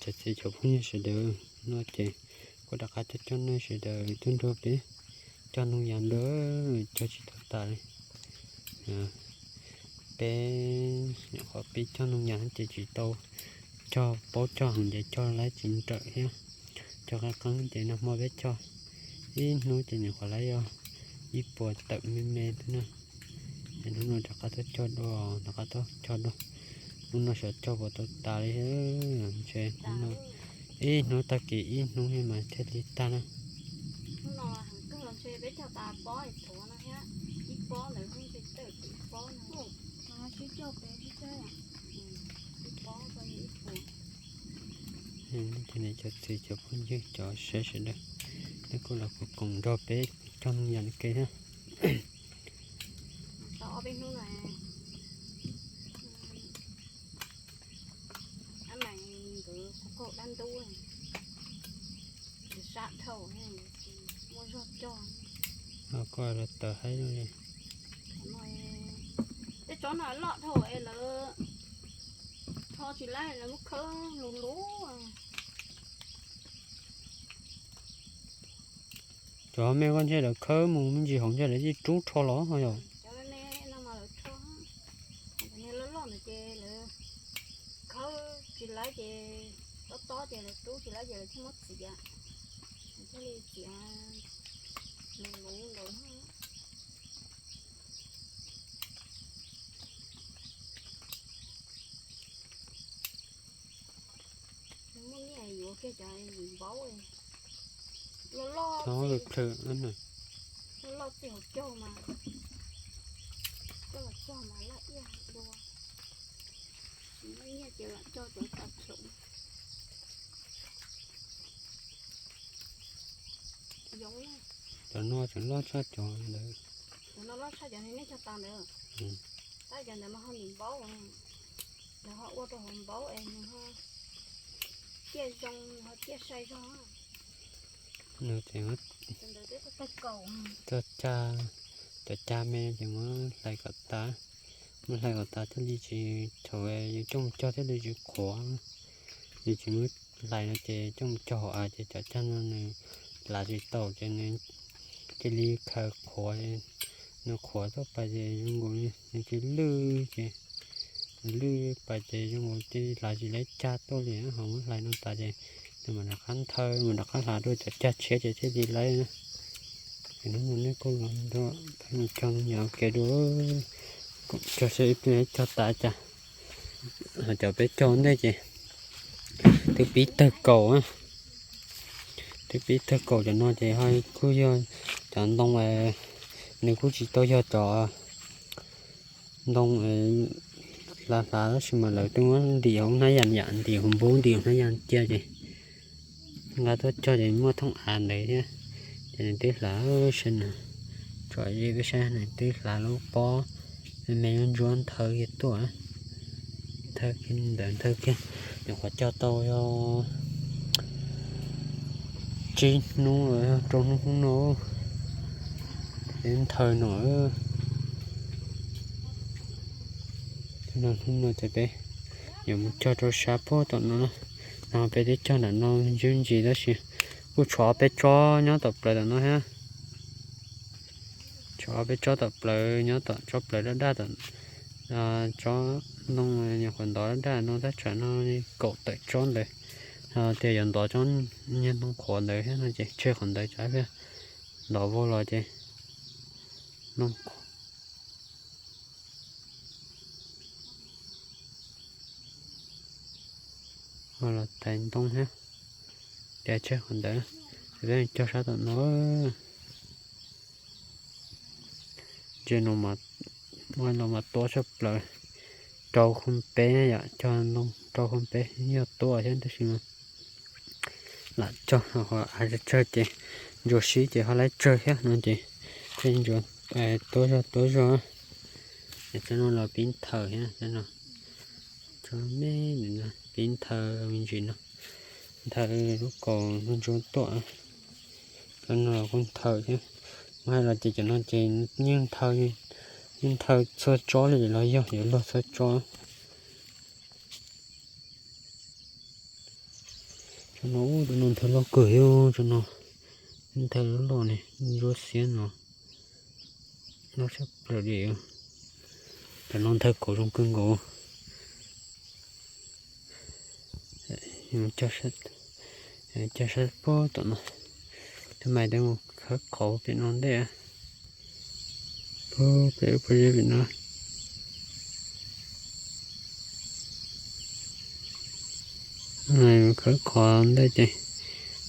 Cov txiv cov phooj ywg sawv daws, no ces kuv rov qab coj coj nej sawv daws tuaj nrog peb cog ntoo yas dua, cog tsis tau tas li. Peb nyuam qhuav pib cog ntoo yas ces tsis tau cog paub cog heev ces cog lawv tsis nrawm thiab. Cog qeeb qeeb ces nag hmo peb cog ib hnub ces nyuam qhuav lawv yog ib puas tawm me me thiab na. Es hnub no rov qab tuaj cog dua, rov qab tuaj cog dua. Hnub no xyov cog puas tau tas li, ntshe hnub no ib hnub tag kis ib hnub mas thiaj li tag na. Cov txiv cov phooj ywg cov saib sawv daws, nej kuj los koom koom nrog peb cog ntoo yas ua ke thiab. Koj los tawm haib no li. Tej tsob no loj dhau es lawv rho tsis laib, lawv muab khawb lus lus. Cov me koj ntshe lawv khawb mus me ntsis hauv ntshe lawv yeej rub rho los ho yog. Cov me me no mas lawv rho, cov niag loj loj ntawd ces lawv khawb tsis laib ces tob tob ces lawv rub tsis laib ces lawv thiaj muab txiav, lawv thiaj li txiav lus lus ntawd. Muaj nyiaj yuav kiag cov npaub, loj loj txij, loj loj txij hauv caug mas, coj los cog mas laj iaj dua. Tsis muaj nyiaj ces lam cog cov txav txhum. Cov no tseem loj tshaj cov ntawd. Cov no loj tshaj cov nej cog tas ntawd. Tab cov ntawd mas ho ntim npaub, lawv ho ua rau hauv npaub es nws ho ciaj zoo, nws ho ciaj sai zog. Cov ntawd twb tag kaum. Cov cag me ces muab hlais kom tas, muab hlais kom tas thiaj li tsis, thaum yus coj mus cog thiaj li tsis qhuav, yus tsis muab hlais no ces coj mus cog hauv av ces cov cag no nws lav tsis tau ces nws cia li khaws qhuav, nws qhuav tuaj pais ces zoo nkaus li nws cia lwj ces, lwj pais ces zoo nkaus cia li hlais tsis laib cag tuaj li, ho muab hlais no tas ces nws mam rov qab nthaw, mam rov qab hlais dua cov cag tshiab ces thiaj li laib na. Es hnub no nej kuj los nrog peb mus cog ntoo yas ua ke dua, cog seb ib pliag cog tas cas. Cov peb cog ntej ces twb pib tawg kaus, twb pib tawg kaus cov no ces ho kuj yog cov ntoo, nws kuj tsis tau yog cov ntoo hlav hlav tab sis mas lawv twb muab ntim hauv hnab yas, yam ntim hauv npoo ntim hauv hnab yas cia ces nqa tuaj cog ces muaj thooj av ntawd thiab. Ces nws twb hlav, saib na, tsom ze peb saib, nws twb hlav lub pob me me ntsuab ntsuab nthaw kiag tuaj, nthaw kiag ntawd nthaw kiag. Nyuam qhuav cog tau yog tsib hnub los yog rau hnub hnub no, peb nthaw no. Hnub no ces peb yuav mus cog rau sab puag tom no na. No peb twb cog ntawm no ntsis ntsis tab sis kuj tshuav ob peb tsob nyob tom plawv tom no thiab. Tshuav ob peb tsob tom plawv nyob tom tsob plawv daj daj tom, tsob ntoo nyuam qhuav ntov daj daj no tab tsam no kaum tawm tsob ntawd. Tias yuav ntov tsob niag ntoo qhuav ntawd thiab no ces tseg qhov ntawd tsam thiaj ntov vau los ces ntoo los tais ntoo thiab. Ces tseg qhov ntawd, peb cog sab tom no. Ntses no los mas tuab tshaj plaws, rau khoo peb yom, cog ntoo rau khoo peb yog tuab thiab tab sis mas lam cog av tsawg tsawg ces ntsuas sib ces ho laib tsawg thiab no ces thiaj ntsuas tuab zog tuab zog. Ces tsob no los pib nthaws thiab, tsob me pib nthaws me ntsis no, nthaws lub kaus ntsuab tuaj. Cov no los kuj nthaws thiab, muab hais los ces cov no ces yeej nthaws, yeej nthaws txhua tsob li los yog yuav luag txhua tsob. No ub, tus no nthaw loj kawg li, tus no nthaw loj loj ne, ntsuab xiab no, loj tshaj plaws li. Cov no nthaw kauv zoo kawg nkaus. Cog saib puag tom no, tus mais mus khawb qhov pem no ntej, puag pem pob zeb pem no. Khawb qhov ntej ces,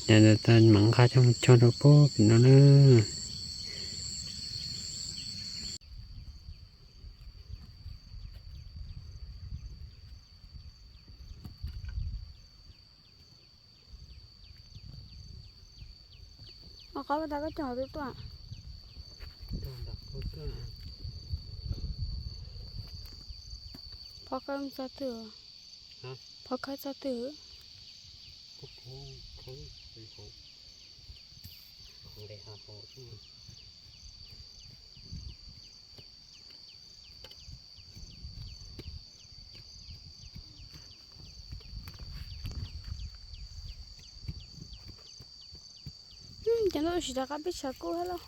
ces tas mam nqa coj mus cog rau puag pem no na. Qhov tas koj cog twb tuaj. Phov khawb txog twg? Phov khawb txog twg? Cov ntuj tsis rov qab peb tshav kub thiab lauj.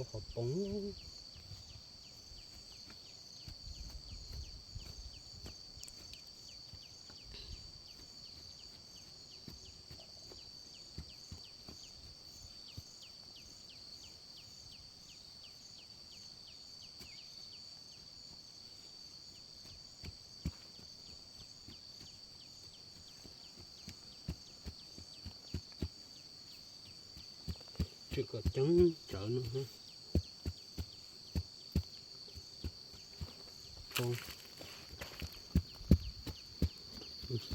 Qhov poob. Tswm kom ceeb tsawv no.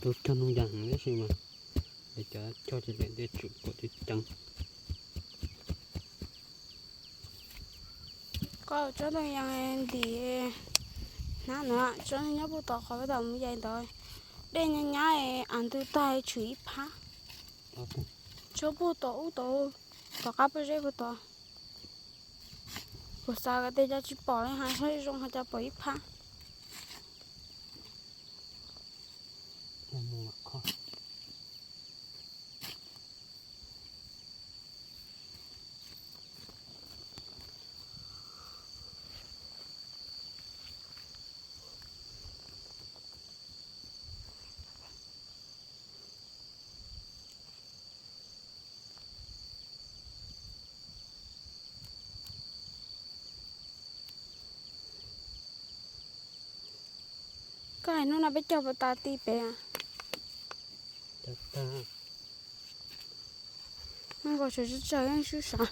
Tau cog ntoo yas heev tab sis mas lawv cov cog ces lawv tias tswm kom ceev ceev. Koj tsob ntoo yas ntim hnab no, tsob nyob puag tom qhov peb tau mus yaim ntawd, dej nyab nyab av ntws tag tshwm ib phab. Tsob puag tom ub tod, tom qab pob zeb puag tod. Kuv xav kom tej cov tsis pom li hais zoo hais cas pom ib phab. Koj hais hnub no peb cog puas tas ti pem? Nkaus tsawg tsawg yeej swb sav.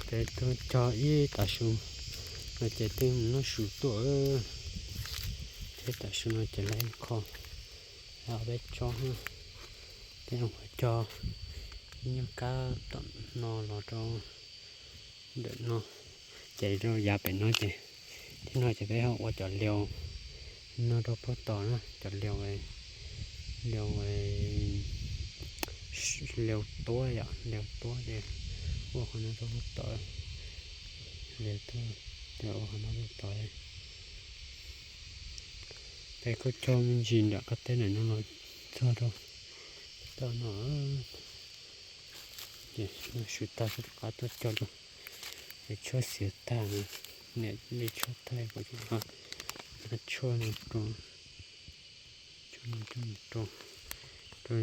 Ces tuaj cog ib tav su no ces twb mus noj su tuaj. Ces tav su no ces lawv kho, lawv peb tsob, peb mus cog ib nyuag kab tom no los rau ntawm no, ces rau yav pem no ces, thiab no ces peb ho ua cov liaus no rau puag tod na, cov liaus, liaus, liaus tuab yom, liaus tuab ces ua qhov no rau puag tod, liaus tuab ces ua qhov no rau tod. Peb kuj cog me ntsis nram qab teb ntawm no los txog rau tod no. Ces no su tag rov qab tuaj cog rau, es tshuaj xiav tag, niam li tshuaj tag kuv coj hnav tshuaj no rau, tshuaj no coj mus rau, rau,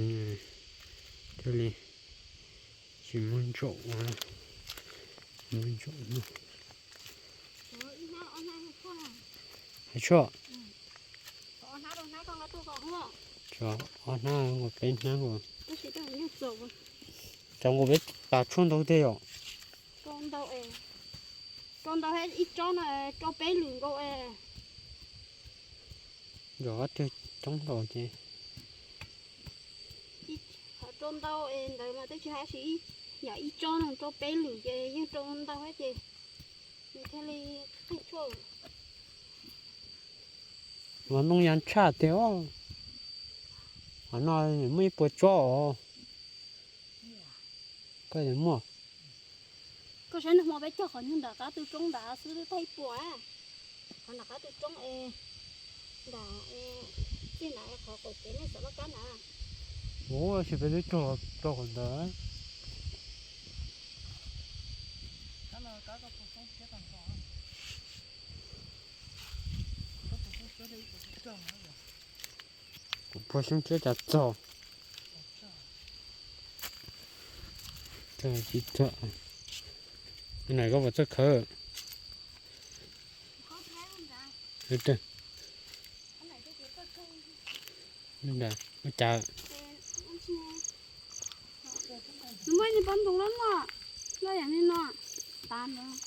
thiaj li tsis muaj ntsaum ua, tsis muaj ntsaum no. Hais tshuaj, tshuaj ob hnab, peb hnab, Cov nkaus peb tas tshuaj ntau tiag yom. Rau ntau, rau ntau ib tsob no rau peb lwm nkaus. Yog ob tug coob nkaus ces. Qhov rau ntau ntawd mas twb tsis hais, yog ib tsob no rau peb lwm ces yeej rau ntau thiab ces nws thiaj li qeej tshuaj. Mas nooj ya tshaj tiag os. Qhov no muaj ib puas tsob os. Koj muaj. Koj saib nag hmo peb cog qhov nyuag nram qab tus roob nrad xwb tag ib puas. Qhov nram qab tus roob es nram, txij nram qhov qaum kev nej xav loj kab nrad. Ua tsis peb twb cog rau qhov ntawd. Kuv pua xyoob tshiab cas txog. Tsis txog. Nai koj puas txawj khawb? Ua cas? Nws muaj ib pob ntoo loj loj, loj yam li no, tas ntawd.